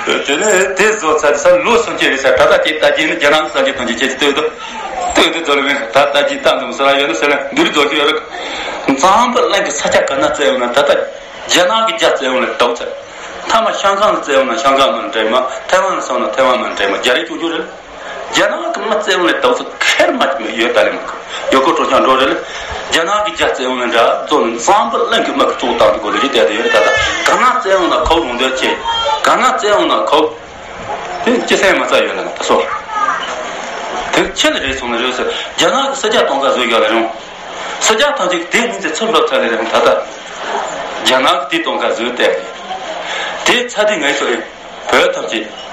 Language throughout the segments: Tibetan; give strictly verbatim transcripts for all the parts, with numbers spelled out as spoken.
དེ་ནས་དེ་བཟོ་ཚར་ས་ལོ་སུམ་ཅུ་རེད་ས། ད་ལྟ་དེ་ལྟ་རྒྱུ་ནི་རྒྱ་ནག་གི་གསར་འགྱུར་དང་གི་ཁྱེད་ཀྱིས་ལྟོས་དང་ལྟོས་དེ་བཟོ་ལ་མིན། ད་ལྟ་རྒྱུ་ལྟ་འདུག་ས་ལ་ཡོད་ན་ཟེར་ལ་འདུག་རེད། བཟོ་རྒྱུ་ཡོད་རེད། འཛམ་བུ་གླིང་གི་ས་ཆ་ག་ན་བཙལ་ཡོང་ན་ད་ལྟ་རྒྱ་ནག་གི་རྒྱ་བཙལ་ཡོང་ལ་འདུག་ཚར། མཐའ་མ་ཤང་ཀང་ལ་བཙལ་ཡོང་ན་ཤང་ཀང་མ་འདྲེས་མ། ཐའེ་ཝན་ལ་སོང་ན་ཐའེ་ཝན་མ་འདྲེས་མ། རྒྱ་རིགས་ཆུང་ཆུང་རེད། རྒྱ་ནག་གི་མི་བཙལ་ཡོང་ལ་འདུག་ཚོ་ཁེར་མ་ཡོད་ད་ལེ་མ་ཁོ་ཡོད་ཁོ་གྲོ་ཆང་འགྲོ་རེད་ལེ། རྒྱ་ནག་གི་རྒྱ་བཙལ་ཡོང་ལ་འདྲ་བཙོ་ནས་འཛམ་བུ་གླིང་གི་མི་གི་གཙོ་བོ་བཏང་དུ་གོ་ལེ་རེད་དེ་ཡོད་རེད། ད་ལྟ་ག་ན་བཙལ་ཡོང་ན་ཁོ་རུང་འདོད་ཆེ། ག་ན་བཙལ་ཡོང་ན་ཁོ་དེ་ཅི་སེམས་མ་རྩ་ཡོད་ལ་ན་ད་སོ་དེ་ཁྱེད་ལ་རེད་སོང་ན་རེད་ཟེར། རྒྱ་ནག་གི་ས་རྒྱ་གཏོང་ག་བཟོས་ཡོད་ལ་རུང་། ས་རྒྱ་ཐམས་ཅད་དེ་མིན་དེ་ཚུར་ལོག་ཚར་ལེ་རུང་ད་ལྟ་རྒྱ་ནག་གི་དེ་གཏོང་ག་བཟོས་བསྡད་རེད། དེ་ཚ་དེ་ངས་ཚོ་ཨེ། བོད་ཐམས་ཅད།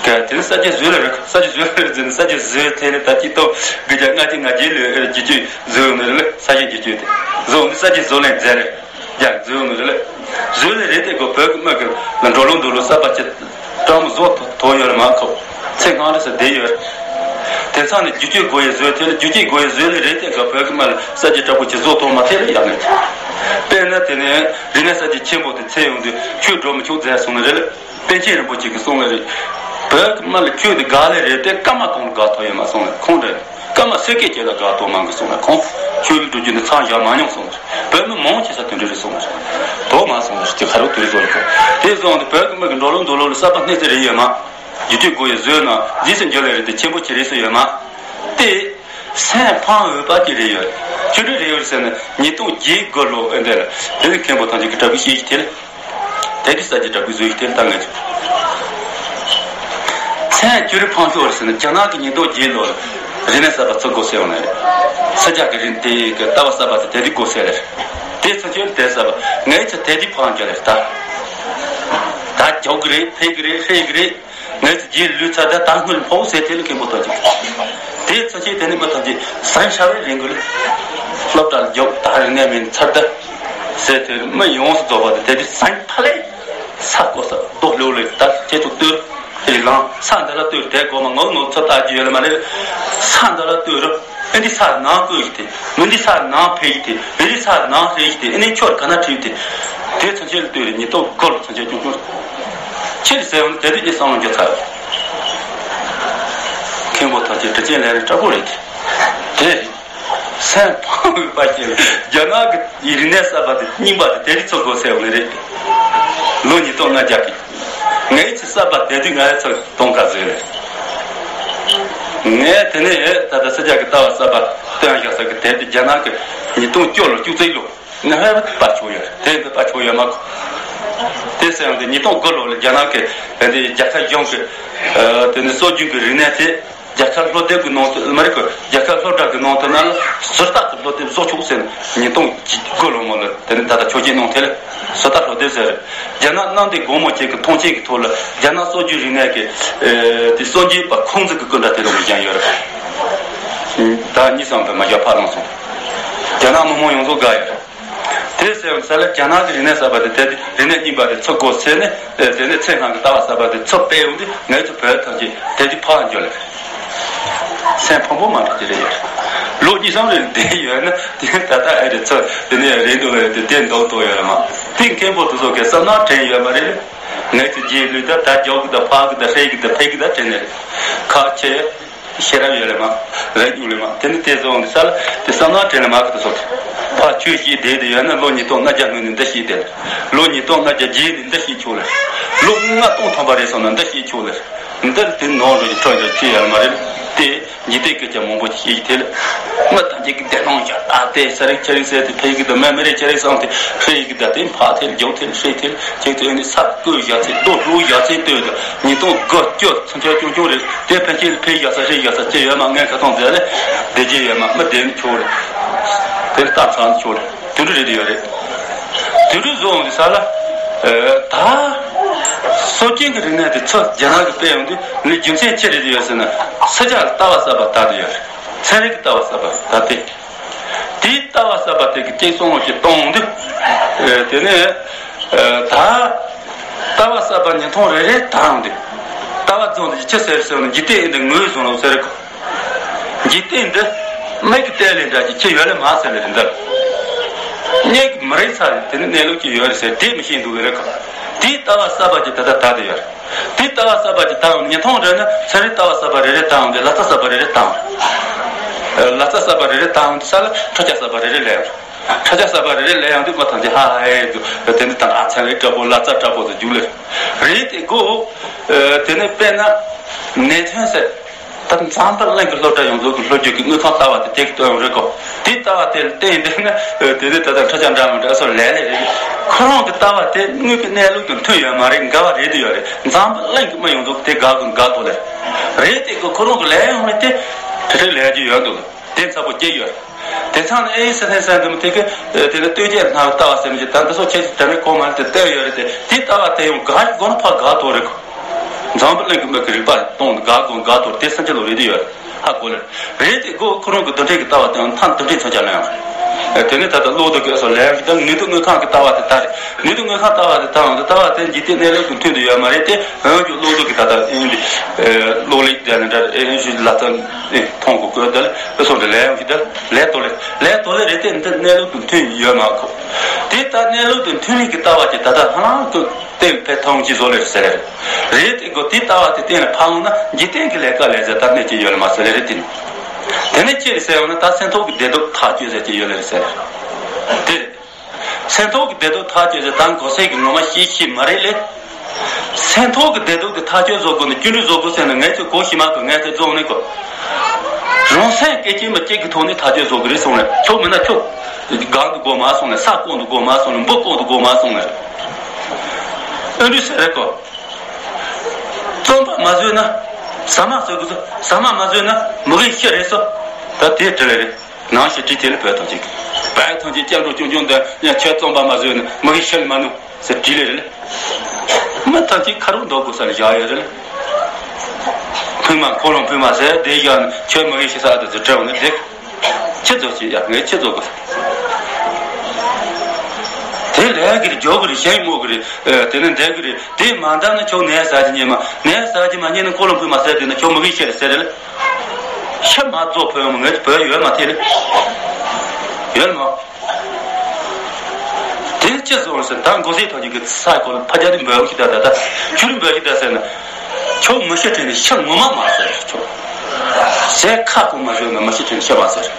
ག་དེ་ནི་ས་རྒྱ་བཟོས་ལ་རེད། ས་རྒྱ་བཟོས་ལ་རེད་ཟེར་ནས་ས་རྒྱ་བཟོས་དེ་ནི་ད་ཅི་ཏོ་དགུ་བརྒྱ་ལྔ་བཅུ་ང་བརྒྱད་ལོའི་ཨེ་རྒྱུ་ཆོས་བཟོས་ཡོང་ནི་རེད་ལ། ས་ཞིང་རྒྱུ་ཆོས་དེ་བཟོས་ནི་ས་རྒྱ་བཟོ་ལེན་མཛད་རེད། རྒྱ་བཟོས་ཡོང་ནི་རེད་ལ། བཟོས་ལ་རེད་དེ་གོ་བོད་ཀྱི་དམག་གི་ལ་འགྲོ་ལུགས་འདུག་ལུགས་གསར་པ་ཅི་སྤྲང་མོ་བཟོ་ཐོ་ཐོ་ཡོད་ལ་མ་ཁོ་ཚེ་སྔ་རེ་ས་བསྡད་ཡོད། དེ་ཚང་ནས་རྒྱུ་ཆོས་སྒོ་ཡི་བཟོས་དེ་ལ་རྒྱུ་ཆོས་སྒོ་ཡི་བཟོས་ལ་རེད་དེ་གོ་བོད་ཀྱི་དམག་ལ་ས་རྒྱ་དྲག་པོ་ཅི་བཟོ་ཐོ་མ་ཐེ་ལ་ཡག་ནས། དཔེར་ན་དེ་ནས་རིག་གནས་གསར་བརྗེ་ཆེན་པོ་དེ་ཚེ་ཡོང་དུས་ཆོས་འགྲོ་མི་ཆོག་མཛད་སོང་ནི་རེད་ལ། པཎ་ཆེན་རིན་པོ་ཆེ་གིས་གསུངས་ལེ་རེད། བོད་ཀྱི་དམག་ལ་ཁྱོད་དེ་དགའ་ལེ་རེད་དེ་ཀརྨ་གང་ལ་དགའ་ཐོག་ཡོད་མ་གསུངས་ལེ། ཀརྨ་སེ་ཀེ་ཁྱེད་ལ་དགའ་ཐོག་མང་གི་གསུངས་ལེ། ཁོང་ཆོས་ལུགས་འགྲོ་རྒྱུ་ནི་མཚམས་བཞག་མ་མྱོང་གསུངས་ལེ། བོད་མི་མང་ཆེ་ས་དོན་འགྲུལ་རེད་གསུངས་ལེ། དོག་མ་གསུངས་ལེ་ཅི་ཁ་རོག་དུས་རེ་བཟོ་ཡོད་དེ་བཟོ་འདི་བོད་ཀྱི་མི་གི་འགྲོ་ལུགས་འདུག་ལུགས་གསར་པ་སྣེ་ཚེ་རེ་ཡོད་མ། རྒྱུ་དུས་དགོས་ཡོད་བཟོས་ན་རྗེས་སུ་འཇོག་ལེ་རེད་དེ་ཆེན་པོ་ཆེ་རེ་སུ་ཡོད་མ། དེ། སེམས་ཕམ་འོས་པ་ཅིག་རེད་ཡོད། ཆུ་འབྲུ་རེད་ཡོད་ཟེར་ན་ཉིས་སྟོང་བརྒྱད་དགུ་ལོ་ཨེ་འདྲ་ལ་དེ་ནི་མཁན་པོ་ཐམས་ཅད་ཀྱི་དྲ་བའི་ཤེས་ཀྱི་དེ་ལ། དེ་དུས་ས་ཀྱི་དྲ་བའི་བཟོས་ཀྱི་དེ་ལ་ད་ངས་ཚོ། མཚན་ཆུ་རུ་ཕང་ཤོག་རེད་ཟེར་ན་རྒྱ་ནག་གི་ཉིས་སྟོང་བརྒྱད་ལོ་ལ་རིག་གནས་གསར་པ་ཚུགས་དགོས་ཟེར་ཡོང་ནས་རེད། ས་སྐྱ་གི་རིག་དེ་གི་ལྟ་བ་གསར་པ་དེ་དེ་དུས་དགོས་ཟེར་ལེ་རེད། དེ་ཚོ་ཆོས་དེ་གསར་པ་ངས་ཚོ་དེ་དུས་ཕང་རྒྱ་ལེ་རེད་ད། ད་རྒྱོག་གི་རེད་ཕེབས་གི་རེད་ཧྲེ་གི་རེད། ངས་ཚོ་རྗེས་ལུས་ཚར་ད་ད་སྔོན་ཕོག་ཟེར་དེ་ལ་མཁན་པོ་ཐམས་ཅད། དེ་ཚོ་ཆེ་དེ་ནི་མི་ཐམས་ཅད་ཟན་ཤ་བའི་རིང་གི་ལ། སློབ་གྲྭ་ལ་རྒྱོབ་ད་རིག་གནས་མིན་ཚར་ད། ཟེར་དེ་མི་ཡོངས་སུ་རྫོགས་པ་དེ་དེ་དུས་ཟན་ཕ་ལེ། ས་བརྐོ་ས་རྡོ་ལེའུ་ལེ་ད་ཁྱེད་ཚོ་ལྟོས། དེ་ལང་ས་འདི་ལ་ལྟོས་དེ་དགོས་མ་ངོ་ངོ་ཚོ་ལྟ་རྒྱུ་ཡོད་ལ་མ་རེད། ས་འདི་ལ་ལྟོས་རུ། ཨེ་འདི་ས་ནང་བཀོད་ཡིག་དེ། མི་འདི་ས་ནང་ཕེབས་ཡིག་དེ། མི་འདི་ས་ནང་ཕེབས་ཡིག་དེ། ཨེ་ནི་ཁྱོད་ག་ན་ཁྲིད་དེ། དེ་ཚུན་ཆད་ལ་ལྟོས་རེད་ཉིས་སྟོང་དགུ་ལོ་ཚུན་ཆད་ཀྱང་ཀྱང་ཁྱེད་ཟེར་ཡོང་དེ་དུས་ཨེ་བསམ་བློ་འགྱོ་ཚར། མཁན་པོ་ཐམས་ཅད་དྲི་ཅན་ལས་རིགས་དྲག་པོ་རེད་དེ། དེ་རེད། སེམས་ཕམ་བའི་པ་ཞིག་རྒྱ་ནག་གི་རིག་གནས་གསར་པ་དེ་རྙིང་པ་དེ་དེ་རིགས་ཚོ་དགོས་ཟེར་ཡོང་ནི་རེད། ལོ་ཉིས་སྟོང་ལྔ་བརྒྱ་གི། ངའི་ཚེ་གསར་པ་དེ་དུས་ང་ཡི་ཚོ་གཏོང་ག་བཟོས་རེད། ངས་དེ་ནས་ད་ལྟ་ས་སྐྱ་གི་ལྟ་བ་གསར་པ་སྟོན་བཞག་ས་གི་དེབ་དེ་རྒྱ་ནག་གི་ཉིས་སྟོང་བཅུ་ལོ་བཅུ་གཅིག་ལོ་ངས་ཧ་པར་ཆོག་ཡོད་དེ་འདི་པར་ཆོག་ཡོད་མ་གོ། དེ་ཟེར་ཡང་དེ་ཉིས་སྟོང་དགུ་ལོ་ལ་རྒྱ་ནག་གི་དེ་འདི་རྒྱལ་ཁབ་གཞུང་གི་དེ་ནི་སྲོལ་རྒྱུན་གྱི་རིག་གནས་དེ་རྒྱལ་ཁབ་སློབ་དེབ་ཀྱི་ནང་དུ་མ་རེད་གོ། རྒྱལ་ཁབ་སློབ་གྲྭ་གི་ནང་དུ་ན་ལ་ཟུར་ལྟ་གི་སློབ་དེབ་བཟོ་ཆོག་ཟེར་ནས་ཉིས་སྟོང་དགུ་ལོ་མོ་ལ་དེ་ནི་ད་ལྟ་ཆོག་མཆན་གནང་ཐལ། ཟུར་ལྟ་སློབ་དེབ་ཟེར། རྒྱ་ནག་གནམ་བདེ་སྒོ་མོ་ཅན་གྱི་ཐོངས་མཆན་གྱི་ཐོག་ལ་རྒྱ་ནག་སྲོལ་རྒྱུན་རིག་གནས་ཀྱི་ཨེ་དེ་སྲོལ་རྒྱུན་པ་ཁུང་ཙི་གི་སྐུ་འདྲ་དེ་རུ་བཞེངས་ཡོད་རེད། ད་གཉིས་སམ་དུ་མ་བཞག་ཕར་ལངས་སོང་། རྒྱ་ནག་མི་མང་ཡོངས་རྫོགས་དགའ་ཡོད་རེད། དེ་ཟེར་བ་ས་ལ་རྒྱ་ནག་གི་རིག་གནས་གསར་པ་དེ་དེ་རིག་གནས་རྙིང་པ་དེ་ཚུར་དགོས་ཟེར་ནས་དེ་ནས་ཚེ་སྔ་གི་ལྟ་བ་གསར་པ་དེ་ཚུར་སྤེལ་ཡོང་དུས་ངའི་ཚོ་བོད་ཐམས་ཅད་དེ་དུས་ཕར་འགྱོ་ལེ། སེམས་ཕམ་པོ་མ་འདྲ་ཅིག་རེད་ཡོད། ལོ་གཉིས་གསུམ་རེ་བསྡད་ཡོད་ན་དེ་ད་ལྟ་ཨེ་རེད་ཚོ་དེ་ནས་རེད་འདུག་རེད་དེ་དེ་འདུག་འདུག་ཡོད་རེད་མ། དེ་མཁན་པོ་དེ་ཚོ་གི་བསམ་ནང་དྲན་ཡོད་མ་རེད། ངས་ཚོ་རྗེས་ལུས་ད་ད་རྒྱོག་གི་ད་ཕག་གི་ད་ཧྲེ་གི་ད་ཕེ་གི་ད་དྲན་ནས་རེད། ཁག་ཆེ་ཤེས་རབ་ཡོད་རེད་མ། རེད་ཉུང་རེད་མ། དེ་ནི་དེ་ཚོ་འོང་དེ་ས་ལ་དེ་བསམ་ནང་དྲན་ལ་མ་གི་ད་ཚོ་ཕ་ཆོས་ཤིག་བསྡད་དེ་ཡོད་ན་ལོ་ཉིས་སྟོང་ལྔ་བརྒྱ་སྔོན་ནས་འདི་ཤེས་དེ་ལ་ལོ་ཉིས་སྟོང་ལྔ་བརྒྱ་རྗེས་ནས་འདི་ཤེས་ཆོག་ལ་ལོ་ལྔ་སྟོང་ཐམ་པ་རེད་སོང་ན་འདི་ཤེས་ཆོག་ལ། འདིར་དེ་ནོར་འགྲོ་གི་ཁྲོ་འགྲོ་ཅི་ཡོད་མ་རེད་དེ། འཇིག་རྟེན་སྐད་ཆ་མང་པོ་ཞིག་བཤད་ཀྱི་དེ་ལ། མི་ཐམས་ཅད་ཀྱི་བདེ་སྣང་བཞག་ཨ་དེ་ས་རིག་ཆ་རིག་ཟེར་དེ་ཕེབས་ཀྱི་འདུག་མི་མི་རེ་ཆ་རིག་བསམ་དེ་ཧྲེ་ཡི་གི་ད་དེ་ཕ་ཐེར་རྒྱོག་ཐེར་ཧྲེ་ཐེར་ཁྱེད་ཚོས་ནི་ས་བརྐོས་བཞག་ཚེ་རྡོ་སླུག་བཞག་ཚེ་ལྟོས་དང་ཉིས་སྟོང་དགུ་བཅུ་ཚུན་ཆད་ཆུང་ཆུང་རེད་དེ་ཕན་ཆད་ཕེབས་བཞག་ས་ཧྲེ་བཞག་ས་ཅི་ཡོད་མ་ངས་ཁ་ཐོང་མཛད་ལས་བདེ་སྐྱིད་ཡོད་མ་མི་བདེ་ནི་ཆོག་རེད་དེ་ལྟ་ཚང་ཆོག་རེད། དུད་འགྲོ་རེད་ཡོད་རེད། དུད་འགྲོ་བཟོ་འོང་གི་ས་ལ། ད། སྲོལ་རྒྱུན་གྱི་རིག་གནས་དེ་ཚུར་རྒྱ་ནག་གི་སྤེལ་ཡོང་དུས་ནི་རྒྱུ་མཚན་ཅི་རེད་ཡོད་ཟེར་ན། ས་སྐྱ་ལ་ལྟ་བ་གསར་པ་དར་དུ་ཡོད་རེད། ཚན་རིག་གི་ལྟ་བ་གསར་པ་དར་ཏེ། དེའི་ལྟ་བ་གསར་པ་དེ་གི་གཅིག་བསམ་བློ་ཞིག་གཏོང་དུས། དེ་ནས། ད། ལྟ་བ་གསར་པ་ཉིས་སྟོང་རེ་རེ་དར་ཡོང་དུས། ལྟ་བ་རྫོང་དེ་ཅི་ཟེར་ཟེར་ན་འཇིག་རྟེན་ཨེ་འདི་ངོས་བཟུང་ལ་ཟེར་གོ། འཇིག་རྟེན་འདི་མིག་གིས་བལྟས་ལས་འདྲ་ཅིག་ཅི་ཡོད་ལས་མ་ཟེར་ལས་འདི། གནས་ཀྱི་མི་རིགས་ཚ་རེད། དེ་ནི་གནས་ལུགས་ཀྱི་ཡོད་རེད་ཟེར་དེ་མི་ཤེས་འདུག་ལེ་རེད་ཁ། དེའི་ལྟ་བ་གསར་པ་ཅིག་ད་ལྟ་དར་བསྡད་ཡོད་རེད། དེའི་ལྟ་བ་གསར་པ་ཅིག་དར་ཡོང་ཉིན་ཐོང་རེད་ན་ཚན་རིག་ལྟ་བ་གསར་པ་རེ་རེ་དར་ཡོང་དེ་ལག་རྩལ་གསར་པ་རེ་རེ་དར་ཡོང་། ལག་རྩལ་གསར་པ་རེ་རེ་དར་ཡོང་དུས་ས་ལ་ཁྲ་ཆག་གསར་པ་རེ་རེ་ལས་ཡོང་། ཁྲ་ཆག་གསར་པ་རེ་རེ་ལས་ཡོང་དུས་ཁོ་ཐམས་ཅད་ཧ་ཧ་ཧེ་དུ་དེ་འདི་དང་ཨ་ཚན་རིག་དྲག་པོ་ལག་རྩལ་དྲག་པོ་དུ་རྒྱུག་ལེ། རེད་དེ་གོ། དེ་ནས་དཔེར་ན་ནེ་ཐོན་ཟེར། ད་འཛམ་བུ་གླིང་གི་སློབ་གྲྭ་ཡོངས་རྫོགས་ཀྱི་ལྷོ་རྒྱུད་ཀྱི་དངུལ་ཁང་ལྟ་བ་དེ་དེ་གི་སྟོན་རེད་གོ། དེ་ལྟ་བ་དེ་ལ་བརྟེན་བསྡད་ན་དེ་ནས་ད་ལྟ་ཁྲ་ཆག་འདྲ་མི་འདྲ་སོགས་ལས་ལས་རེད། ཁོ་རང་གི་ལྟ་བ་དེ་དངོས་ཀྱི་གནས་ལུགས་དང་མཐུན་ཡོད་མ་རེད། འགལ་བ་རེད་དེ་ཡོད་རེད། འཛམ་བུ་གླིང་གི་མི་ཡོངས་རྫོགས་དེ་དགའ་དགོས་དགའ་དགོས་ལེ། རེད་དེ་གི་ཁོ་རང་གི་ལས་ཡོང་མི་དེ་དེ་འདྲའི་ལས་རྒྱུ་ཡོད་འདུག་དེ་ཚ་པོ་སྐྱེ་ཡོད་རེད། དེ་ཚང་ནས་ཨེ་ཡི་སི་ཐན་སན་དུ་མི་དེ་གི་དེ་ནས་ལྟོས་བཅས་སྣང་ལྟ་བ་ཟེར་མི་ཅིག་ད་འདི་ཚོ་ཁྱེད་ཀྱིས་དེ་ནས་གོ་མ་རེད་དེ་བལྟས་ཡོད་རེད་དེ་དེ་ལྟ་བ་དེ་ཡང་དགའ་དགོས་ན་ཕ་དགའ་དོ་རེད་གོ། འཛམ་བུ་གླིང་གི་མི་གི་རིག་པ་སྟོང་དགའ་དགོས་དགའ་དོ་དེ་སེམས་ཅན་ལོ་རེད་དེ་ཡོད་རེད། ཧ་གོ་ལེ། རེད་དེ་གོ་ཁོ་རང་གི་དོན་འགྲེལ་གི་ལྟ་བ་དེ་ཡང་མཐའ་དོན་འགྲེལ་མཚོན་ཆ་ལ་ཡང་། དེ་ནས་ད་ལྟ་གློག་རྡུལ་གི་སོགས་ལས་ཀྱི་དང་ནུས་མཐུ་དངུལ་ཁང་གི་ལྟ་བ་དེ་ལྟ་རེད། ནུས་མཐུ་དངུལ་ཁང་ལྟ་བ་དེ་ལྟ་བ་དེ་ལྟ་བ་དེ་འཇིག་རྟེན་གནས་ལུགས་དང་མཐུན་དུ་ཡོད་མ་རེད་དེ་འོན་ཀྱང་གློག་རྡུལ་གི་ད་ལྟ་ཨེ་འདི་གློག་ཀླད་དེ་ནས་འདྲ་ཨེ་ཞུ་ལ་ཙམ་ཨེ་མཐོང་གི་བཀོད་དེ་ལ་ཨེ་སོགས་འདི་ལས་ཡོང་གི་དེ་ལས་དོ་ལེ་ལས་དོ་ལེ་རེད་དེ་འདི་གནས་ལུགས་དང་མཐུན་ཡོད་མ་གོ། དེ་ལྟ་གནས་ལུགས་དང་མཐུན་ལུགས་ཀྱི་ལྟ་བ་ཅིག་ད་ལྟ་ཧ་ལམ་དུ་གཏན་འཕེལ་ཐོན་གྱི་བཟོ་ལེ་རེད་ཟེར་ལེ་རེད། རེད་དེ་གོ་དེ་ལྟ་བ་དེ་གཏན་ལ་ཕབ་ཡོང་ན་འཇིག་རྟེན་གྱི་ལས་ཀ་ལས་ཟེར་ད་གནས་ཀྱི་ཡོད་ལ་མ་ཟེར་ལེ་རེད་དེ། དེ་ནས་ཅི་རེད་ཟེར་ཡོང་ན་ད་སེམས་ཐོག་གི་བདེ་སྡུག་ཐག་གཅོད་ཟེར་གྱི་ཡོད་ལེ་རེད་ཟེར་ལེ་རེད། དེ་རེད། སེམས་ཐོག་གི་བདེ་སྡུག་ཐག་གཅོད་ཟེར་ད་མགོ་སེར་གྱི་ངོ་མ་ཤེས་ཤེས་མ་རེད་ལེ། སེམས་ཐོག་གི་བདེ་སྡུག་དེ་ཐག་གཅོད་བཟོ་དགོས་ནས་སྐྱོན་བྲལ་བཟོ་དགོས་ཟེར་ན་ངས་ཚོས་གོ་ཤེས་མ་གོ་ངས་ཚོས་རྫོང་ནས་གོ། རང་སེམས་སྐད་ཅིག་མ་གཅིག་གི་ཐོག་ནས་ཐག་གཅོད་བཟོ་གི་རེད་གསུངས་ནས་ཁྱོད་མིན་ན་ཁྱོད་སྒང་དུ་དགོས་མ་གསུངས་ནས་ས་སྐོང་དུ་དགོས་མ་གསུངས་ནས་འབུ་སྐོང་དུ་དགོས་མ་གསུངས་ནས་ཨ་འདྲ་ཟེར་རེད་གོ། བཙོན་པ་མ་བཟོས་ན་ཟ་མ་བཟོ་དགོས་སོ། ཟ་མ་མ་བཟོས་ན་མི་གི་ཤི་རེད་སོ། ད་དེ་དྲི་ལེ་རེད། ནང་ཞིག་བྲིས་དེ་ལ་བོད་ཐང་ཅིག་བོད་ཐང་ཅིག་སྐྱབས་འགྲོ་ཅུང་ཅུང་འདི་ཡང་ཁྱོད་བཙོན་པ་མ་བཟོས་ན་མི་གི་ཤི་ལ་མ་ནུ་ཟེར་བྲིས་ལེ་རེད། མི་ཐང་ཅིག་ཁ་རུ་འདོགས་དགོས་ས་ལ་བཞག་ཡོད་རེད། ཕུང་མ་འཁོར་ལོ་ཕུང་མ་ཟེར་དེ་བཞག་ནས་ཁྱོད་མི་གི་ཤི་ས་དུ་ཟེར་དྲི་བ་ནི་དེ་ཁྱི་ཚོ་ཞིག་ཡ་ངས་ཁྱི་ཚོ་དགོས་དེ་ལས་གི་རེད་འཇོག་གི་རེད་ཞེན་མོ་གི་རེད། དེ་ནི་འདས་གི་རེད། དེ་མ་འདང་ན་ཁྱོད་ནས་ཟ་གི་ཉེ་མ་ནས་ཟ་གི་མ་ཉེ་ན་འཁོར་ལོ་ཕུང་མ་ཟེར་དེ་ན་ཁྱོད་མི་གི་ཤི་རེད་ཟེར་རེད། ཤ་མ་རྫོགས་བོད་མ་ངས་བོད་ཡོད་མ་ཐེ་ལེ། ཡོད་མ། དེ་ཅི་བཟོ་རེད་ཟེར་ད་མགོ་སེར་ཐོག་གི་ས་ཁོ་ཕ་རྒྱ་དེ་འབོད་ཤི་ད་ད་ད་ཁྱུ་རི་འབོད་ཤི་ད་ཟེར་ན། ཁྱོད་མི་ཤི་དྲན་ནས་ཤ་ངོ་མ་མ་ཟེར་ཁྱོད། ཟས་ཁ་སྐོང་མ་བཟོས་ན་མི་ཤི་དྲན་ནས་ཤ་མ་ཟེར།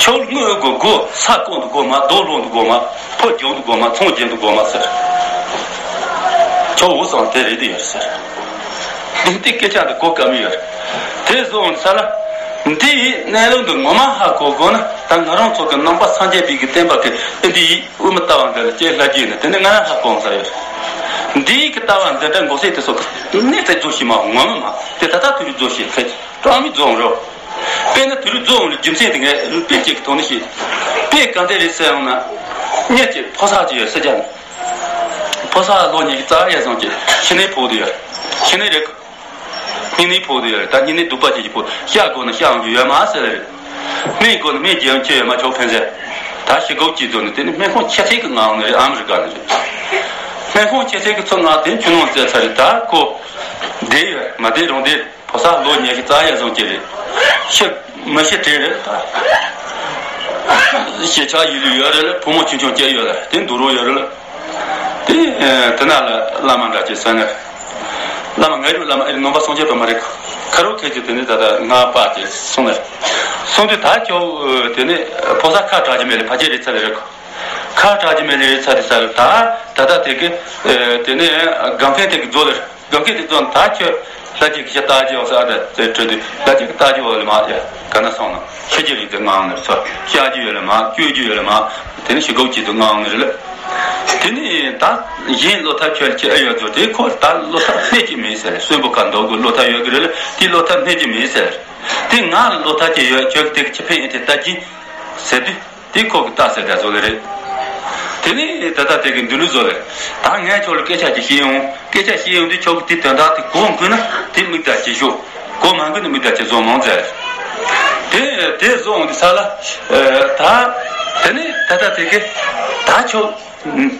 ཁྱོད་དངུལ་དགོས་དགོས་ས་སྐོང་དུ་དགོས་མ་རྡོ་སློང་དུ་དགོས་མ་ཕོ་རྒྱང་དུ་དགོས་མ་ཚོང་རྒྱན་དུ་དགོས་མ་ཟེར། ཁྱོད་འུ་ཚང་དེ་རེད་དེ་ཡོད་ཟེར། འདི་འདི་སྐད་ཆ་འདི་གོ་སྐབས་མི་ཡོད། དེ་བཟོ་འོང་ས་ལ། འདི་ཡི་གནས་ལུགས་འདི་ངོ་མ་ཧ་གོ་དགོས་ན་ད་ང་རང་ཚོ་གི་ནང་པ་སངས་རྒྱས་པའི་གི་བསྟན་པ་གི་ཨེ་འདི་ཡི་དབུ་མའི་ལྟ་བ་འདི་ལ་སྐྱེས་ལྷ་རྒྱུད་ནི་དེ་ནི་ང་རང་ཧ་གོ་འོང་ས་ཡོད། འདི་ཡི་གི་ལྟ་བ་འདི་འདྲ་མགོ་སེར་དེ་ཚོ་གི་གནས་ཚད་རྫོགས་ཤིག་མ་ངོ་མ་མ་དེ་ད་ལྟ་དུས་རིག་རྫོགས་ཤིག་ཁད་ཀྲང་མི་རྫོགས་རོགས། དཔེར་ན་དུས་རིག་རྫོགས་འོང་ལ་རྒྱུ་མཚན་དེ་ངས་དཔེ་གཅིག་གི་ཐོག་ནས་ཤེས། དཔེ་ག་འདྲ་རེད་ཟེར་འོང་ན། གཉེར་གྱི་ཕོ་གསར་གཅིག་ཡོད་ས་ཆ་ནས། ཕོ་གསར་ལོ་ཉི་ཤུ་རྩ་ལྔ་ཡར་སོང་གི་ཤི་ནས་ཕོག་དུ་ཡོད། ཤི་ནས་རེད། སྙིང་ནད་ཕོག་དུ་ཡོད་རེད། ད་སྙིང་ནད་སྡུག་པ་ཅིག་གིས་ཕོག་ཤ་དགོས་ན་ཤ་འོང་རྒྱུ་ཡོད་མ་ཟེར་རེད། སྨན་དགོས་ན་སྨན་རྒྱག་ཁྱོད་ཡོད་མ་ཆོག་ཕན་ཚུན། ད་ཞི་རྒོལ་གྱིས་བཟོས་ནས་དེ་ནི་སྨན་ཁང་ཆེ་ཚད་ཀྱི་མངགས་ནི་རེད། ཨ་མི་རི་ཀ་ནས་རེད། སྨན་ཁང་ཆེ་ཚད་ཀྱི་ཚུར་མངགས་དེ་ཁྱོད་ནང་བཙལ་ཚར་རེད། ད་ཁོ་བསྡད་ཡོད་མ་བསྡད་རུང་བསྡད། ཕོ་གསར་ལོ་ཉི་ཤུ་རྩ་ལྔ་སོང་གི་རེད། ཤི་མི་ཤི་དྲན་རེད་ད། ཞེ་ཆགས་ཡིད་ལུས་ཡོད་རེད་ལ་བུ་མོ་ཆུང་ཆུང་སྐྱེས་ཡོད་ལ་དེ་འདུག་རོགས་ཡོད་རེད་ལ། དེ་དེ་ན་ལ་བླ་མ་འདྲ་ཅིག་ཟེར་ནས། བླ་མ་ངའི་རུ་བླ་མ་ཨེ་ནང་པ་སངས་རྒྱས་པ་མ་རེད། ཁ་རོག་ཁེལ་གྱི་དེ་ནི་ད་ལྟ་ང་པ་ཅིག་སོང་ནས། སོང་དུས་ད་ཁྱོད་དེ་ནི་ཕོ་གསར་ཁ་གྲག་གི་མེད་ལ་ཕ་ཆེ་རེད་ཚ་རེད་རེད། ཁ་གྲག་གི་མེད་ལ་རེད་ཚ་རེད་ཚ་རེད་ད་ད་ལྟ་དེ་གི་དེ་ནི་སྒམ་ཁན་དེ་གི་རྫོ་ལ་རེད། སྒང་གི་དེ་ཚོ་ད་ཁྱོད་ལྷ་རྒྱལ་གྱི་ཤ་སྟག་རྒྱལ་བ་ས་ཨ་ད་དེ་གྲོལ་དུས་ལྷ་རྒྱལ་གྱི་སྟག་རྒྱལ་བ་ལ་མ་ཡ་ག་ན་སོང་ན་ཤི་རྒྱུ་རིགས་དེ་ངང་ནས་ཚོ་ཤི་རྒྱུ་ཡོད་ལ་མ་སྐྱོ་རྒྱུ་ཡོད་ལ་མ་དེ་ནི་ཤི་སྒོ་གཅིག་ཏུ་ངང་ནས་རེད་ལ། དེ་ནི་ད་གཞན་བློ་ཐབས་ཁྱོད་ཀྱི་ཨེ་ཡོད་ཚོ་དེ་ཁོ་ད་བློ་ཐབས་སྣེ་གཅིག་མེད་ཟེར་གསོན་པོ་ཁ་འདོགས་དགོས་བློ་ཐབས་ཡོད་གི་རེད་ལ་དེ་བློ་ཐབས་སྣེ་གཅིག་མེད་ཟེར། དེ་ང་ལ་བློ་ཐབས་ཀྱི་ཡོད་ཁྱོད་ཀྱི་དེ་ཁྱི་ཕན་ཡིན་དེ་ལྟ་གྱིན་ཟེར་དུས། དེ་ཁོ་གི་རྟགས་ཟེར་དེ་བཟོ་ལེ་རེད། དེ་ནས་ད་ལྟ་དེ་གི་འདི་འདྲ་བཟོ་ལེ། ད་ངས་ཁྱོད་ལ་སྐད་ཆ་ཅིག་བཤད་ཡོང་། སྐད་ཆ་བཤད་ཡོང་དུས་ཁྱོད་ཀྱི་དེ་དོན་དག་དེ་གོ་འགོས་ན་དེ་མིག་ལྟ་ཅིག་ཤོག་གོ་མ་འགོས་ན་མིག་ལྟ་ཅིག་བཟོ་མང་ཟེར། དེ་དེ་བཟོ་འོང་དུས་ས་ལ། ད་དེ་ནས་ད་ལྟ་དེ་གི་ད་ཁྱོད་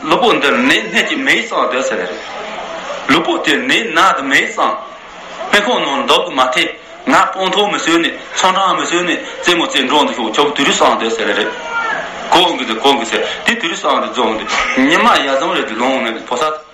ལུས་པོ་འདིར་ནད་སྣེ་གཅིག་མེད་ཙང་སྡོད་ཟེར་ལེ་རེད། ལུས་པོ་དེ་ནད་ན་དུ་མེད་ཙང་། སྨན་ཁང་ནང་འདུག་གི་མ་ཐེ། ང་སྤང་ཐོག་མི་བཟོས་ནས་ཚོང་ཁང་མི་བཟོས་ནས་རྩེད་མོ་རྩེ་འགྲོ་འདུག་ཤོག་ཁྱོད་དུས་རིག་སང་སྡོད་ཟེར་ལེ་རེད། གོ་འོང་གི་ཟེར། གོ་འོང་གི་ཟེར། དེ་དུས་རིས་སུ་ཨང་དེ་རྫོགས་འོང་དེ། ཉི་མ་ཡ་ཙམ་རེ་དེ་ལོང་འོང་ནས་ཕོ་ས།